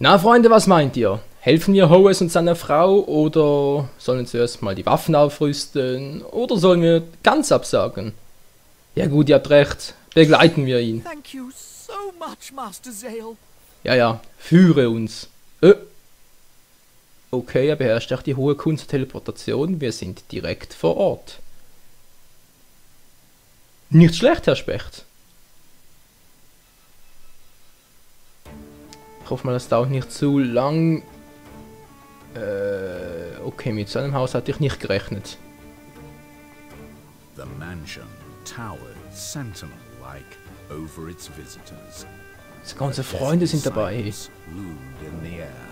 Na Freunde, was meint ihr? Helfen wir Hoes und seiner Frau oder sollen wir zuerst mal die Waffen aufrüsten oder sollen wir ganz absagen? Ja gut, ihr habt recht. Begleiten wir ihn. Thank you so much, Master Zale. Ja, führe uns. Okay, er beherrscht auch die hohe Kunst der Teleportation. Wir sind direkt vor Ort. Nicht schlecht, Herr Specht. Ich hoffe mal, das dauert nicht zu lang. Okay, mit so einem Haus hatte ich nicht gerechnet. The mansion towered sentinel-like over its visitors. Die ganzen Freunde sind dabei. Silence loomed in the air,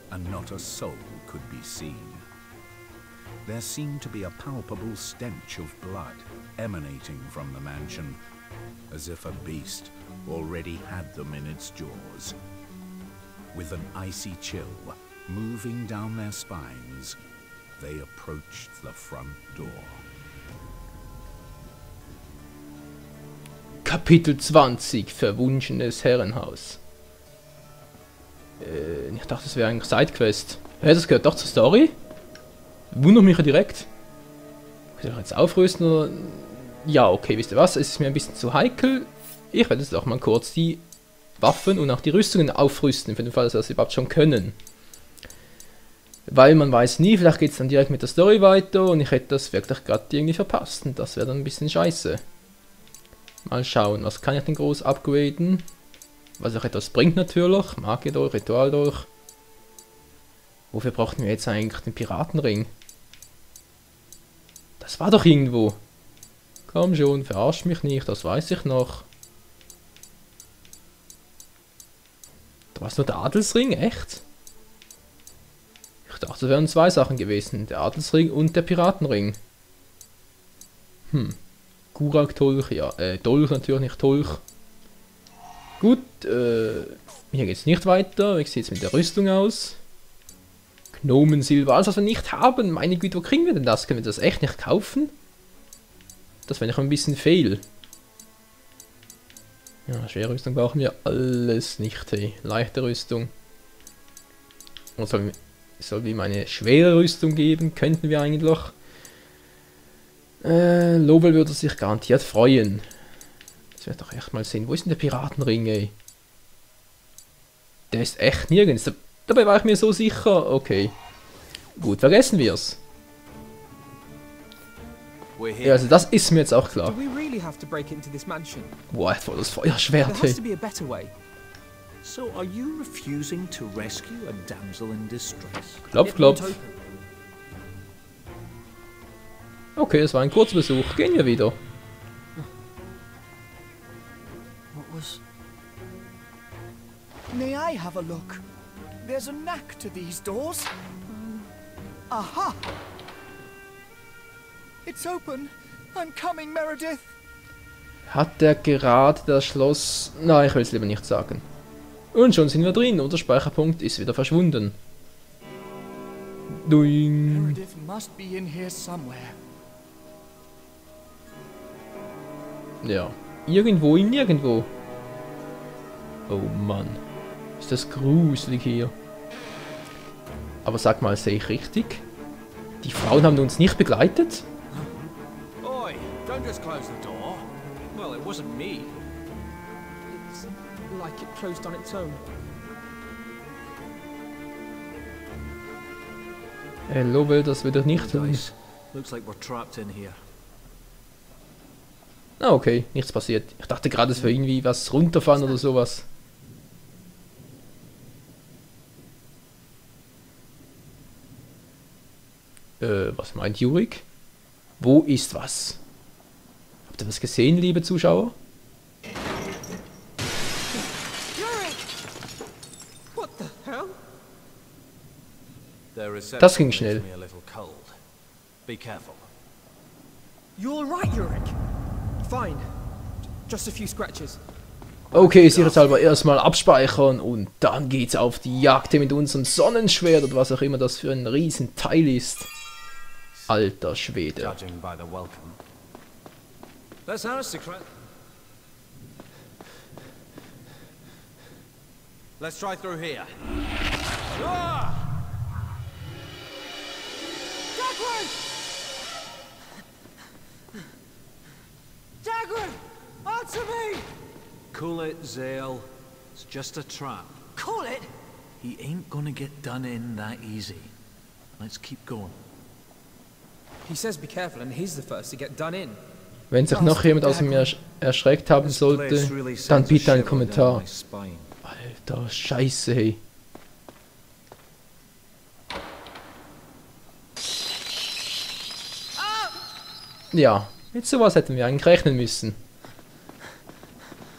and not a soul could be seen. There seemed to be a palpable stench of blood emanating from the mansion, as if a beast already had them in its jaws. With an icy chill moving down their spines, they approached the front door. Kapitel 20, verwunschenes Herrenhaus. Ich dachte, das wäre eigentlich Sidequest. Das gehört doch zur Story? Wundert mich ja direkt. Soll ich jetzt aufrüsten oder? Ja, okay, wisst ihr was? Es ist mir ein bisschen zu heikel. Ich werde jetzt auch mal kurz die Waffen und auch die Rüstungen aufrüsten, für den Fall, dass wir das überhaupt schon können. Weil man weiß nie, vielleicht geht es dann direkt mit der Story weiter und ich hätte das wirklich gerade irgendwie verpasst und das wäre dann ein bisschen scheiße. Mal schauen, was kann ich denn groß upgraden? Was auch etwas bringt natürlich. Magie durch, Ritual durch. Wofür brauchten wir jetzt eigentlich den Piratenring? Das war doch irgendwo. Komm schon, verarscht mich nicht, das weiß ich noch. Da war es nur der Adelsring, echt? Ich dachte, es wären zwei Sachen gewesen. Der Adelsring und der Piratenring. Gurak-Dolch, ja. Dolch natürlich, nicht Dolch. Gut, hier geht es nicht weiter. Wie sieht es mit der Rüstung aus? Gnomensilber, alles was wir nicht haben. Meine Güte, wo kriegen wir denn das? Können wir das echt nicht kaufen? Das wäre noch ein bisschen fail. Ja, schwere Rüstung brauchen wir alles nicht, hey. Leichte Rüstung. Und soll wir ihm eine schwere Rüstung geben? Könnten wir eigentlich. Lobel würde sich garantiert freuen. Das wird doch echt mal sehen. Wo ist denn der Piratenring, ey? Der ist echt nirgends. Dabei war ich mir so sicher. Okay. Gut, vergessen wir's. Ja, also das ist mir jetzt auch klar. Boah, voll das Feuerschwert, ey. So are you refusing to rescue a damsel in distress? Klopf, klopf. Okay, es war ein kurzer Besuch. Gehen wir wieder. May I have a look? There's a knack to these doors. Aha! It's open. I'm coming, Meredith. Hat der gerade das Schloss... Nein, ich will es lieber nicht sagen. Und schon sind wir drin und der Speicherpunkt ist wieder verschwunden. Doing. Meredith must be in here somewhere. Ja, irgendwo in nirgendwo. Oh Mann, ist das gruselig hier. Aber sag mal, sehe ich richtig? Die Frauen haben uns nicht begleitet? Oi, don't just close the door. Well, it wasn't me. It's like it closed on its own. Lobel, das will ich nicht tun. Dice. Looks like we're trapped in here. Ah, okay, nichts passiert. Ich dachte gerade, es wäre irgendwie was runterfahren oder sowas. Was meint Jurik? Wo ist was? Habt ihr was gesehen, liebe Zuschauer? What the hell? Das ging schnell. Be careful. You all right, Yurik? Fine. Just a few scratches. Okay, sicherheitshalber erstmal abspeichern und dann geht's auf die Jagd mit unserem Sonnenschwert oder was auch immer das für ein Riesenteil ist. Alter Schwede. Judging by the welcome. That's our secret. Let's try through here. Dagwood! Dagwood! Answer me! Cool it, Zale. It's just a trap. Call it! He ain't gonna get done in that easy. Let's keep going. He says be careful, and he's the first to get done in. Wenn sich noch jemand aus mir erschreckt haben sollte, dann bitte einen Kommentar. Alter, Scheiße, hey. Ja, mit sowas hätten wir eigentlich rechnen müssen.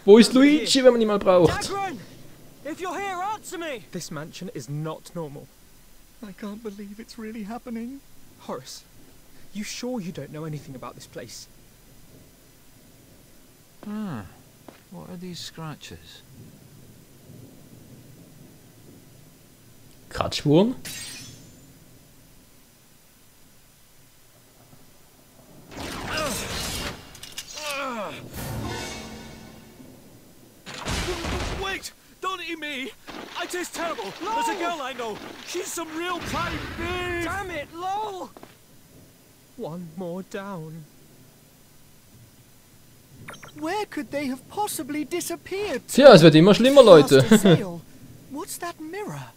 Wo ist Luigi, wenn man ihn mal braucht? Dagwood! If you're here, answer me! This mansion is not normal. I can't believe it's really happening. Horace, you sure you don't know anything about this place? Ah, what are these scratches? Kratzspuren? Wait! Don't eat me! It is terrible! There's a girl I know! She's some real prime beef! Damn it, lol! One more down. Where could they have possibly disappeared? Tja, es wird immer schlimmer, Leute. Master Zale, what's that mirror?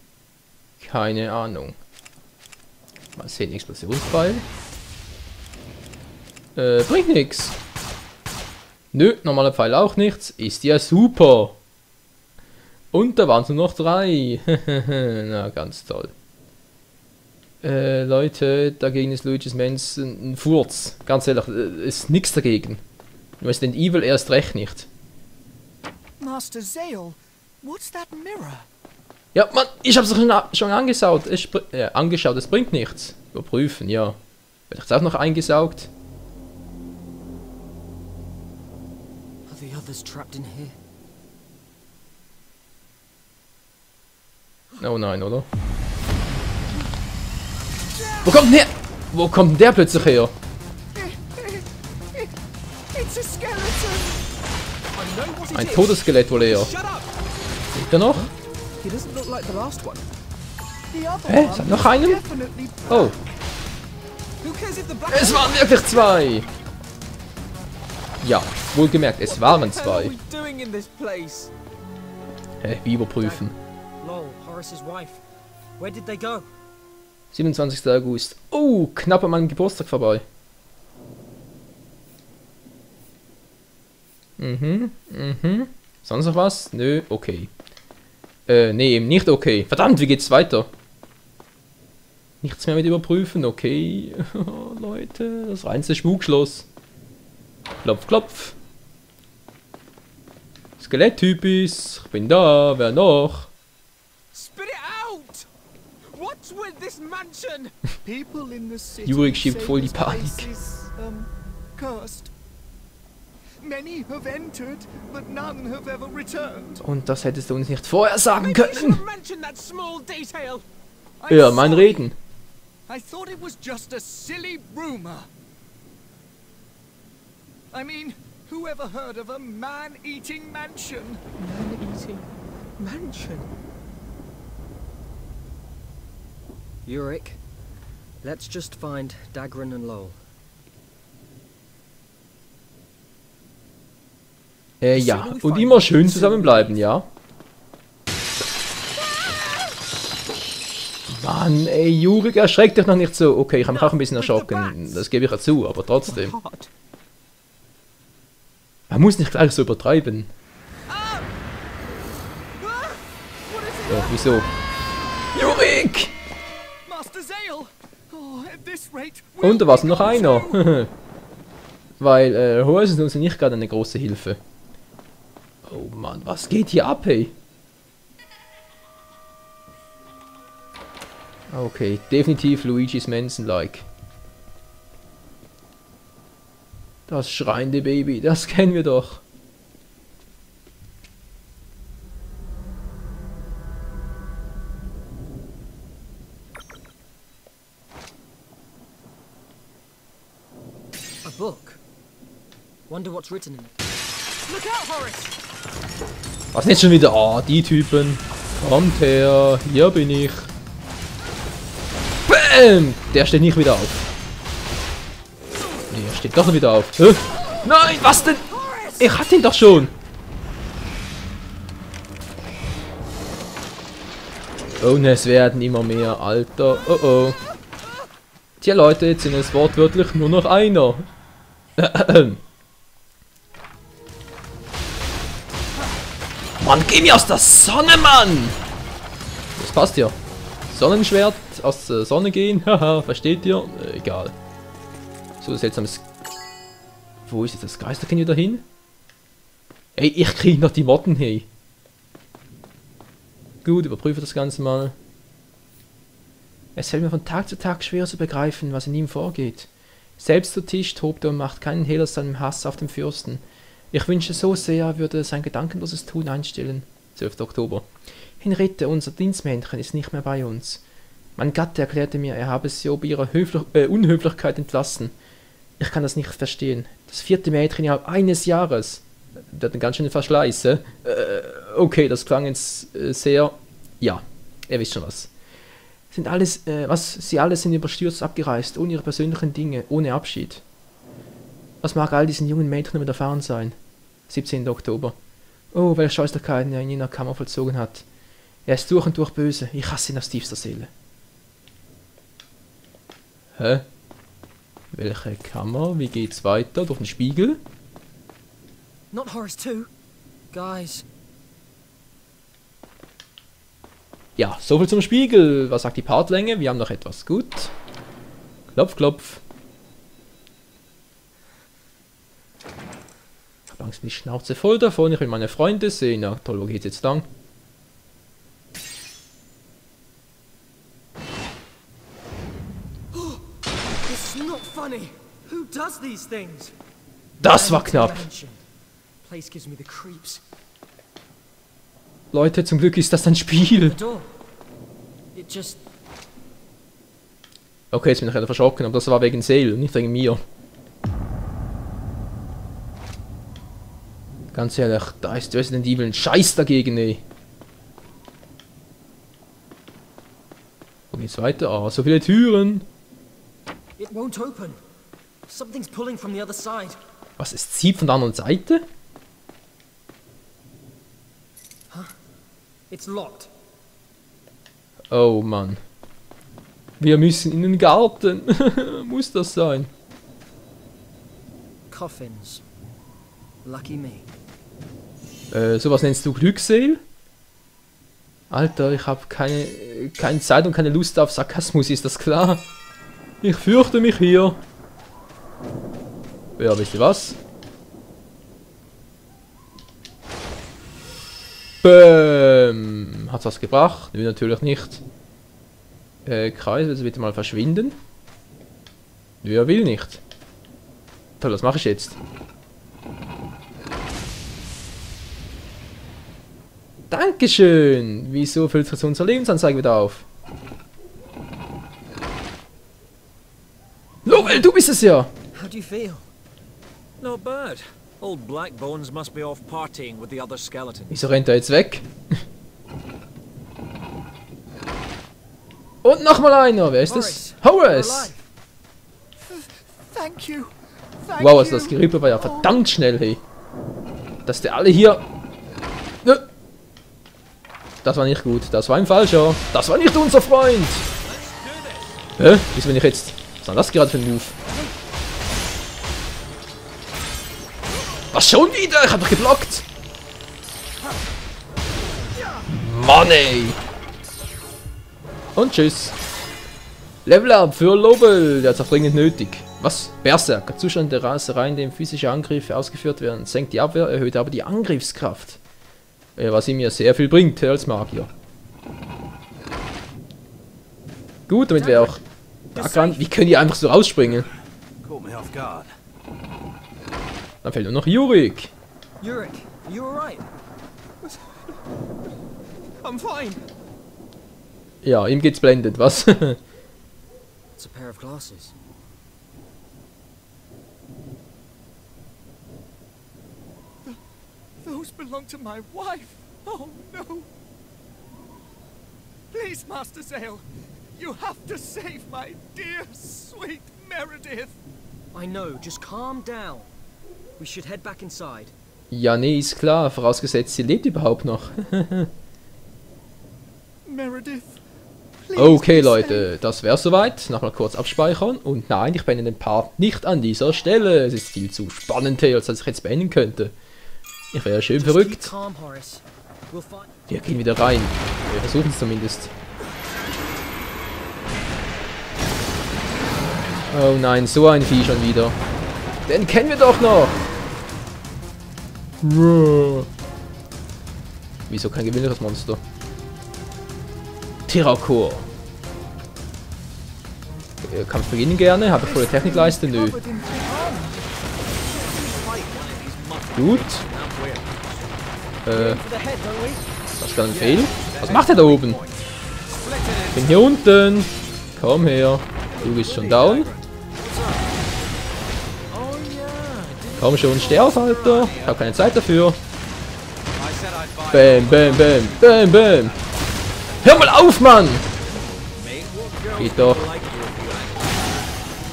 Keine Ahnung. Mal sehen, Explosionsball. Bringt nix. Nö, normaler Pfeil auch nichts. Ist ja super. Und da waren es nur noch 3. Na, ganz toll. Leute, dagegen ist Luigi's Mansion ein Furz. Ganz ehrlich, ist nichts dagegen. Resident Evil erst recht nicht. Master Zale, what's that mirror? Ja, Mann, ich hab's doch schon angeschaut. Angeschaut, es bringt nichts. Überprüfen, ja. Wird jetzt auch noch eingesaugt? Are the others trapped in here? Oh nein, oder? Wo kommt denn der? Wo kommt denn der plötzlich her? It's a skeleton! Ein Todesskelett wohl eher. Shut up! Lebt er noch? He doesn't look like the last one. The other Hä? one Ist da noch was einen? definitely Oh, Who cares if the black es waren wirklich 2. Ja, wohlgemerkt, es waren What the hell are 2. we doing in this place? Hä, wie überprüfen? Lol, Horace's wife. Where did they go? 27. August. Oh, knapp an meinem Geburtstag vorbei. Sonst noch was? Nö, okay. Nee, eben nicht okay. Verdammt, wie geht's weiter? Nichts mehr mit überprüfen, okay. Leute, das reinste Spukschloss. Klopf, klopf. Skeletttypis. Ich bin da, wer noch? Spit it out! What's with this mansion? people in the city. Jurik schiebt say voll die this place Panik. is, cursed. Many have entered, but none have ever returned. Und das hättest du uns nicht vorher sagen Maybe you should können. have mentioned that small detail. I'm Ja, mein sorry. Reden. I thought it was just a silly rumor. I mean, who ever heard of a man-eating mansion? Man-eating mansion. Yurik, let's just find Dagran and Lowell. Ja, und immer schön zusammenbleiben, ja? Mann, ey, Jurik, erschreck dich noch nicht so. Okay, ich habe mich auch ein bisschen erschrocken, das gebe ich ja zu, aber trotzdem. Hard. Man muss nicht gleich so übertreiben. Ja, wieso? Jurik! Master Zale! Oh, at this rate, Und da war noch go einer. too. Weil, Horace ist uns nicht gerade eine große Hilfe. Oh Mann, was geht hier ab, hey? Okay, definitiv Luigi's Mansion-like. Das schreiende Baby, das kennen wir doch. A book. Wonder what's written in it. Look out, Horace! Was nicht schon wieder? Oh, die Typen. Kommt her, hier bin ich. Bäm! Der steht nicht wieder auf. Nee, er steht doch wieder auf. Hä? Nein, was denn? Ich hatte ihn doch schon. Und es werden immer mehr, Alter. Oh oh. Tja Leute, jetzt sind es wortwörtlich nur noch einer. Mann, geh mir aus der Sonne, Mann! Das passt ja. Sonnenschwert, aus der Sonne gehen, haha, versteht ihr? Egal. So seltsames... Wo ist jetzt das Geisterkind wieder hin? Ey, ich krieg noch die Motten, hey. Gut, überprüfe das Ganze mal. Es fällt mir von Tag zu Tag schwer zu begreifen, was in ihm vorgeht. Selbst zu Tisch tobt er und macht keinen Hehl aus seinem Hass auf den Fürsten. Ich wünsche so sehr, er würde sein gedankenloses Tun einstellen. 12. Oktober. Henriette, unser Dienstmädchen, ist nicht mehr bei uns. Mein Gatte erklärte mir, er habe sie ob ihrer Unhöflichkeit entlassen. Ich kann das nicht verstehen. Das 4. Mädchen innerhalb eines Jahres. Der hat einen ganz schönen Verschleiß, okay, das klang jetzt sehr... Ja, ihr wisst schon was. Sie alle sind überstürzt abgereist, ohne ihre persönlichen Dinge, ohne Abschied. Was mag all diesen jungen Mädchen widerfahren sein? 17. Oktober. Oh, welche Scheußlichkeiten er in jener Kammer vollzogen hat. Er ist durch und durch böse. Ich hasse ihn aus tiefster Seele. Hä? Welche Kammer? Wie geht's weiter? Durch den Spiegel? Not Horace too. Guys. Ja, soviel zum Spiegel. Was sagt die Partlänge? Wir haben noch etwas. Gut. Klopf, klopf. Ich habe Angst, die Schnauze voll davon. Ich will meine Freunde sehen. Ja, toll, wo geht's jetzt lang? It's not funny. Who does these things? Das war knapp. Place gives me the creeps. Leute, zum Glück ist das ein Spiel. The door. It just... Okay, jetzt bin ich leider verschrocken, aber das war wegen Sale, nicht wegen mir. Ganz ehrlich, da ist Resident Evil ein Scheiß dagegen, ey. Wo geht's weiter? Ah, so viele Türen. It won't open. Something's pulling from the other side. Was, es zieht von der anderen Seite? It's locked. Oh Mann. Wir müssen in den Garten. Muss das sein? Coffins. Lucky me. Sowas nennst du Glücksseele? Alter, ich habe keine Zeit und keine Lust auf Sarkasmus, ist das klar? Ich fürchte mich hier. Ja, wisst ihr was? Bäm. Hat's was gebracht? Nö, natürlich nicht. Kreis, willst du bitte mal verschwinden? Nö, er will nicht. Toll, was mache ich jetzt? Dankeschön! Wieso füllt jetzt unsere Lebensanzeige wieder auf? Lowell, du bist es ja! How do you feel? Not bad. Old Black Bones must be off partying with the other skeletons. Wieso rennt er jetzt weg? Und nochmal einer! Wer ist das? Horace! Thank you. Wow, also das Gerippe war ja verdammt schnell, hey. Dass der alle hier... Nö. Das war nicht gut. Das war ein falscher. Das war nicht unser Freund. Hä? Wieso bin ich jetzt... Was war das gerade für ein Move? Was, schon wieder? Ich hab doch geblockt. Mann, ey. Und tschüss. Level up für Lowell. Der hat's auch dringend nötig. Was? Berserker. Zustand der Raserei, in dem physische Angriffe ausgeführt werden, senkt die Abwehr, erhöht aber die Angriffskraft. Was ihm ja sehr viel bringt als Magier. Gut, damit wir auch da kann. Wie können die einfach so rausspringen? Dann fehlt nur noch Yurik. Yurik, are you alright? I'm fine. Ja, ihm geht's blendend, was? It's a pair of glasses. Those belong to my wife. Oh no. Please, Master Zale. You have to save my dear, sweet Meredith. I know, just calm down. We should head back inside. Ja, nee, ist klar. Vorausgesetzt, sie lebt überhaupt noch. Meredith. Please Okay, be safe. Leute, das wär's soweit. Nochmal kurz abspeichern. Und nein, ich beende den Part nicht an dieser Stelle. Es ist viel zu spannend hier, als dass ich jetzt beenden könnte. Ich wäre schön Just keep verrückt. calm, Horace. We'll find. Wir gehen wieder rein. Wir versuchen es zumindest. Oh nein, so ein Vieh schon wieder. Den kennen wir doch noch. Wieso kein gewöhnliches Monster? Tyrakor. Kampf beginnen gerne. Habe volle Technikleiste? Nö. Covered in blood. Gut. For the head, don't we? Das kann ein Fehl. Was macht er da oben? Ich bin hier unten. Komm her. Du bist schon down. Komm schon, steh auf, Alter. Ich habe keine Zeit dafür. Bam, bam, bam, bam, bam. Hör mal auf, Mann! Geht doch.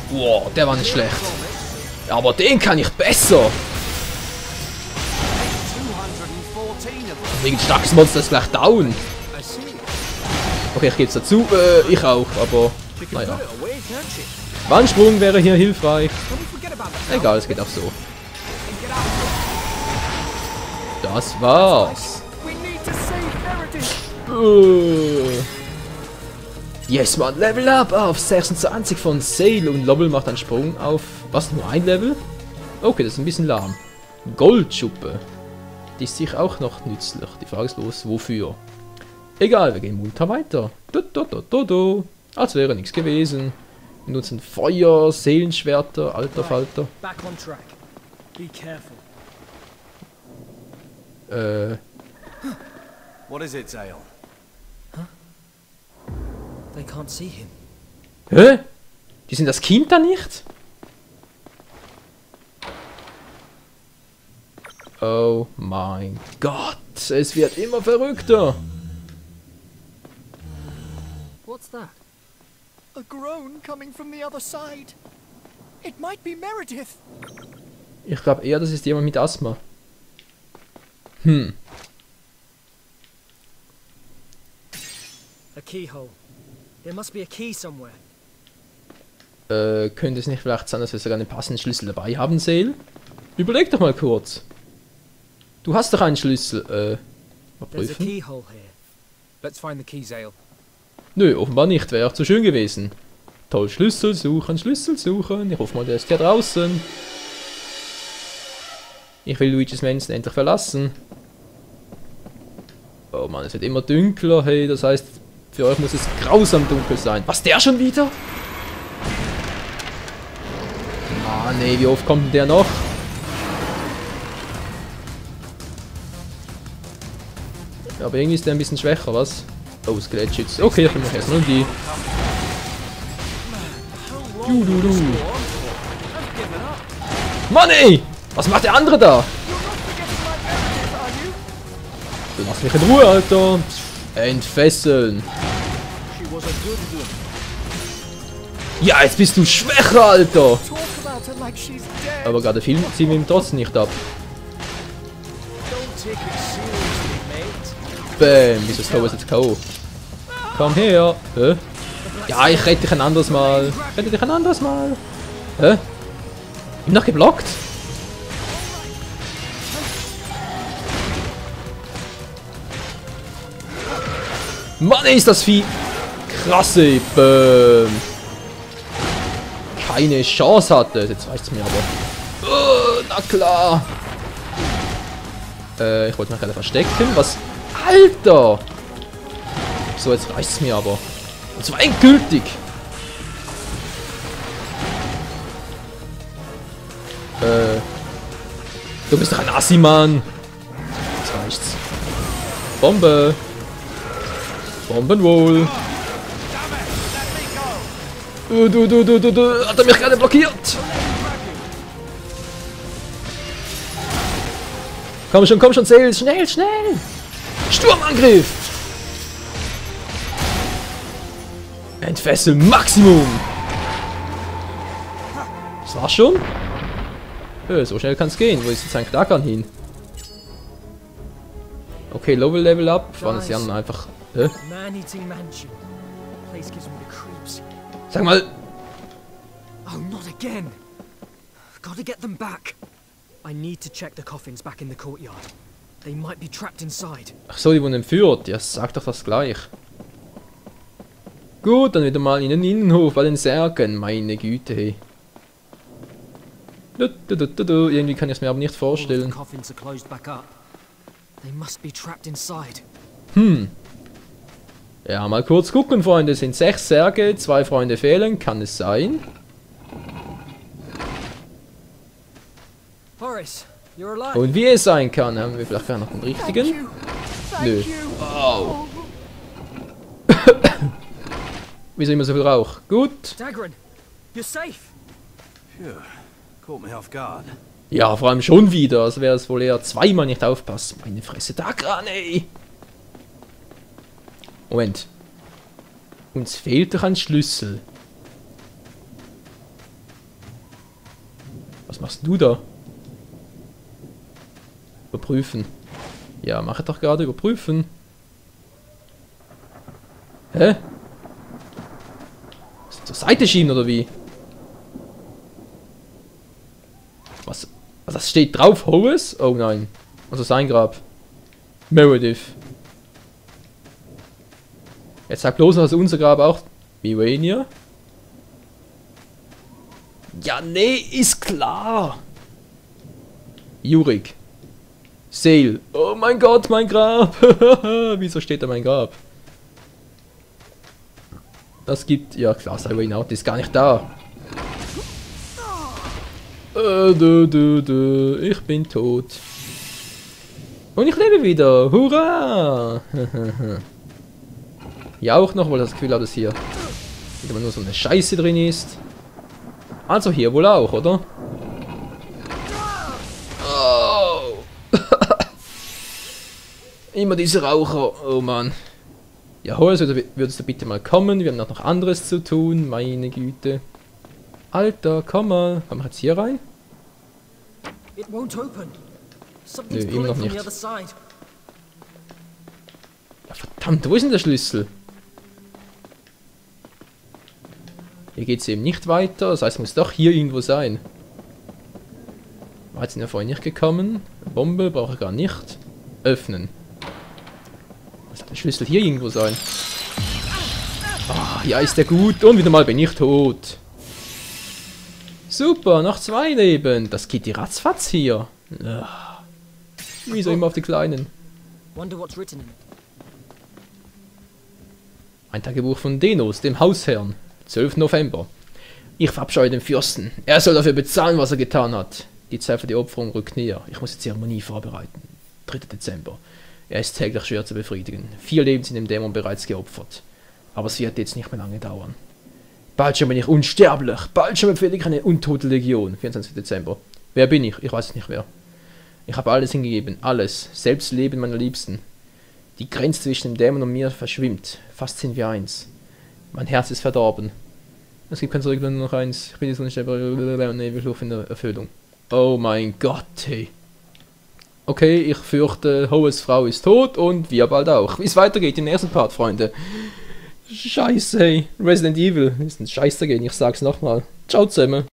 Wow, der war nicht schlecht. Aber den kann ich besser. Wegen starkes Monster ist gleich down. Okay, ich gebe es dazu. Ich auch, aber naja. Wandsprung wäre hier hilfreich. Egal, es geht auch so. Das war's. We need to save Meredith. Yes, man, Level Up auf 26 von Zale und Lobble macht einen Sprung auf... Was, nur ein Level? Okay, das ist ein bisschen lahm. Goldschuppe. Die ist sicher auch noch nützlich. Die Frage ist bloß, wofür? Egal, wir gehen munter weiter. Als wäre nichts gewesen. Wir nutzen Feuer, Seelenschwerter, alter Falter. Back on track. Be careful. What is it, Zale? They can't see him. Hä? Die sind das Kind da nicht? Oh mein Gott, es wird immer verrückter. What's that? A groan coming from the other side. It might be Meredith. Ich glaube eher, das ist jemand mit Asthma. A keyhole. There must be a key somewhere. Könnte es nicht vielleicht sein, dass wir sogar einen passenden Schlüssel dabei haben, Zale? Überleg doch mal kurz. Du hast doch einen Schlüssel, There's a überprüfen? keyhole here. Let's find the key, Zale. Nö, offenbar nicht, wäre auch zu schön gewesen. Toll, Schlüssel suchen, Schlüssel suchen. Ich hoffe mal, der ist hier draußen. Ich will Luigi's Mansion endlich verlassen. Oh Mann, es wird immer dunkler, hey, das heißt, für euch muss es grausam dunkel sein. Was, der schon wieder? Mann, ey, wie oft kommt denn der noch? Aber irgendwie ist der ein bisschen schwächer, was? Oh, Skelettschütze. Okay, ich will mich erstmal um die. Mann, ey! Was macht der andere da? Du lass mich in Ruhe, Alter. Entfesseln. Ja, jetzt bist du schwächer, Alter. Talk about her like she's dead. Aber gerade viel ziehen wir ihm trotzdem nicht ab. Bam, wieso ist Thomas jetzt K.O.? Komm her. Hä? Ja, ich rette dich ein anderes Mal. Rette dich ein anderes Mal. Hä? Ich bin noch geblockt. Mann, ist das Vieh krasse. Bam. Keine Chance hatte. Jetzt reicht's mir aber. Na klar. Ich wollte mich gerade verstecken. Was? Alter! So, jetzt reicht's mir aber. Und zwar endgültig. Du bist doch ein Assi, Mann. Jetzt reicht's. Bombe. Bombenwohl. Du. Hat er mich gerade blockiert? Komm schon, Zale. Schnell. Sturmangriff. Entfesseln Maximum! Das war's schon? So schnell kann's gehen. Wo ist jetzt ein Knackern hin? Okay, Level up. Waren es ja einfach... Man-eating mansion. Place gives me the creeps. Sag mal... Oh, not again. Gotta get them back. I need to check the coffins back in the courtyard. They might be trapped inside. Ach so, die wurden entführt. Ja, sag doch das gleich. Gut, dann wieder mal in den Innenhof bei den Särgen. Meine Güte, hey. Irgendwie kann ich es mir aber nicht vorstellen. Coffins are closed back up. They must be trapped inside. Ja, mal kurz gucken, Freunde. Es sind 6 Särge, 2 Freunde fehlen. Kann es sein? Horace, you're alive. Und wie es sein kann, haben wir vielleicht gar noch den richtigen? Nö. Oh. Wieso immer so viel Rauch? Gut. Dagran, you're safe. Phew. Caught me off guard. Ja, vor allem schon wieder. Als wäre es wohl eher zweimal nicht aufpassen. Meine Fresse, Dagran, ey. Moment. Uns fehlt doch ein Schlüssel. Was machst du da? Überprüfen. Ja, mache doch gerade überprüfen. Hä? Zur Seite schieben oder wie? Was? Das steht drauf, Horace? Oh nein. Also sein Grab. Meredith. Jetzt sag bloß, dass unser Grab auch... Myrania? Ja, nee, ist klar. Jurik. Sale. Oh mein Gott, mein Grab. Wieso steht da mein Grab? Das gibt... Ja klar, Cyrene Out ist gar nicht da. Ich bin tot. Und ich lebe wieder. Hurra! Ja auch noch, weil ich das Gefühl habe, dass hier wieder nur so eine Scheiße drin ist. Also hier wohl auch, oder? Oh. Immer diese Raucher. Oh Mann. Ja, Horace, würdest du bitte mal kommen? Wir haben noch anderes zu tun. Meine Güte. Alter, komm mal. Komm jetzt hier rein? It won't open. Nö, Something's immer pulling noch from the nicht. other side. Ja, verdammt, wo ist denn der Schlüssel? Hier geht es eben nicht weiter. Das heißt, es muss doch hier irgendwo sein. War jetzt ja vorhin nicht gekommen. Bombe brauche ich gar nicht. Öffnen. Was hat der Schlüssel hier irgendwo sein? Ah, ja, ist der gut. Und wieder mal bin ich tot. Super, noch 2 Leben. Das geht die ratzfatz hier. Ah. Wieso immer auf die Kleinen? Wonder what's written in it. Ein Tagebuch von Denos, dem Hausherrn. 12. November. Ich verabscheue den Fürsten. Er soll dafür bezahlen, was er getan hat. Die Zeit für die Opferung rückt näher. Ich muss die Zeremonie vorbereiten. 3. Dezember. Er ist täglich schwer zu befriedigen. 4 Leben sind dem Dämon bereits geopfert. Aber es wird jetzt nicht mehr lange dauern. Bald schon bin ich unsterblich. Bald schon befehle ich eine untote Legion. 24. Dezember. Wer bin ich? Ich weiß es nicht mehr. Ich habe alles hingegeben. Alles. Selbst Leben meiner Liebsten. Die Grenze zwischen dem Dämon und mir verschwimmt. Fast sind wir eins. Mein Herz ist verdorben. Es gibt kein Zurück, nur noch eins. Ich bin jetzt unsterblich und ewig Luft in der Erfüllung. Oh mein Gott, hey. Okay, ich fürchte, Hoes Frau ist tot und wir bald auch. Wie es weitergeht im nächsten Part, Freunde. Scheiße, hey. Resident Evil ist ein Scheiß dagegen, ich sag's nochmal. Ciao zusammen.